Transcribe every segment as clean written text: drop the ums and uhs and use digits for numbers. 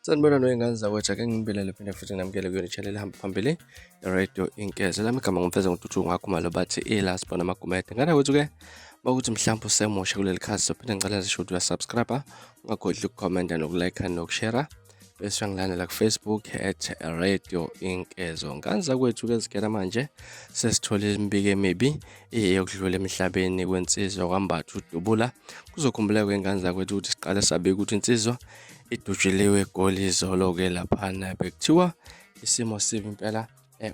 Sanibona noyingane zakwethu, ake nginibelele phinde futhi nginamukele kuyona i-channel ehamba phambili i-Radio Inkeze. Lami igama ngumfeza ngontuthuko ngakhumalo bathi i-last born amagumede. Ngane kwethu-ke bakuthi mhlawumbe usemusha kuleli khasi sophinde ngicela nje ukuthi uyasubscribe, ungakhohlwa ukukhomenta nokulike nokushare bese uyangilandela ku-Facebook at Radio Inkezo. Ngane zakwethu-ke zigena manje sesithole imibiko emibi eyokudlula emhlabeni kwensizwa kwaMbatha uDubula. Kuzokhumbuleka kwey'ngane zakwethu ukuthi siqale sabika ukuthi insizwa idutshuliwe eGoli izolo-ke laphana bekuthiwa isimo sibi impela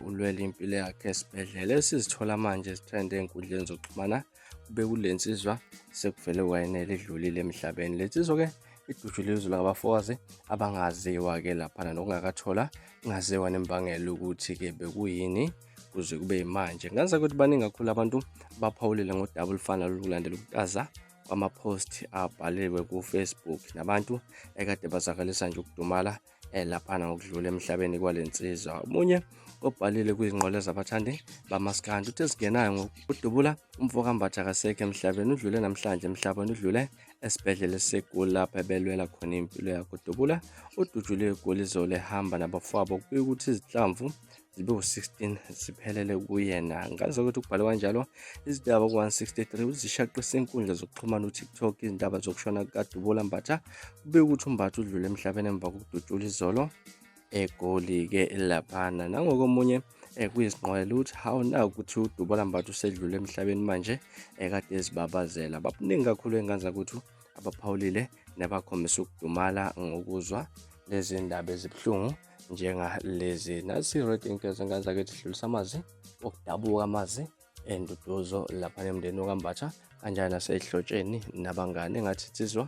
ulwela impilo yakhe esibhedlela. Esizithola manje zitrend ey'nkundleni zokuxhumana kube kule nsizwa sekuvele kwayenela idlulile emhlabeni. Le nsizwa-ke idutshuliwe izolo ngabafokazi abangaziwa-ke laphana nokungakathola kungaziwa nembangela ukuthi-ke bekuyini kuze kube yimanje. Ngazi ukuthi baningi kakhulu abantu abaphawulile ngodaba olufana lolu kulandela ukutaza kwama-post abhaliwe ku-Facebook nabantu ekade bazakalisa nje ukudumala laphana ngokudlula emhlabeni kwale nsizwa. Omunye obhalile kwizinqola zabathandi bamaskandi uthi ezingenayo ngokudubula umfo kaMbatha akasekho emhlabeni, udlule namhlanje emhlabeni, udlule esibhedlela esiseGoli lapho ebelwela khona impilo yakhe. Udubula udutshuliwe eGoli izolo ehamba nabafowabo, kubikwa ukuthi izinhlamvu zibe u-16 ziphelele kuyena. Ngazi ukuthi kubhalwe kanjalo izindaba ku-163 uzishaqisa inkundla zokuxhumana uTikTok izindaba zokushona kukaDubula Mbatha. Kubikwa ukuthi uMbatha udlule emhlabeni emva kokudutshula izolo eGoli-ke laphana. Nangokomunye kuyizinqwele ukuthi hawu naku ukuthi uDubula Mbatha usedlule emhlabeni manje ekade ezibabazela. Babuningi kakhulu ey'ngane zakwethu abaphawulile nabakhombisa ukudumala ngokuzwa lezi ndaba ezibuhlungu njengalezi. Nasi i-Red Inkers ngane zakithi sidlulisa amazwi okudabuka, amazwi enduduzo lapha nemndeni okaMbatha kanjalo nasehlotsheni nabangane. Engathi insizwa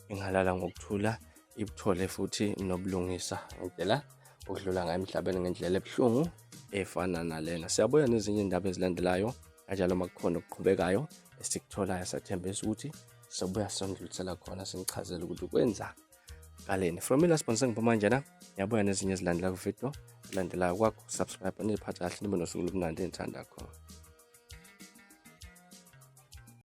ingalala ngokuthula ibuthole futhi nobulungisa ngendlela okudlula ngayo emhlabeni ngendlela ebuhlungu efana nalena. Siyabuya nezinye izindaba ezilandelayo kanjalo uma kukhona okuqhubekayo esikutholayo sathembisa ukuthi sobuya sondlulisela khona sinichazele ukuthi kwenza kaleni. From ila sponsor ngiphuma njena, ngiyabuya nezinye ezilandela ku-video elandelayo. Kwakho subscribe, niziphathe kahle, nibe nosuku olumnandi enithanda khona.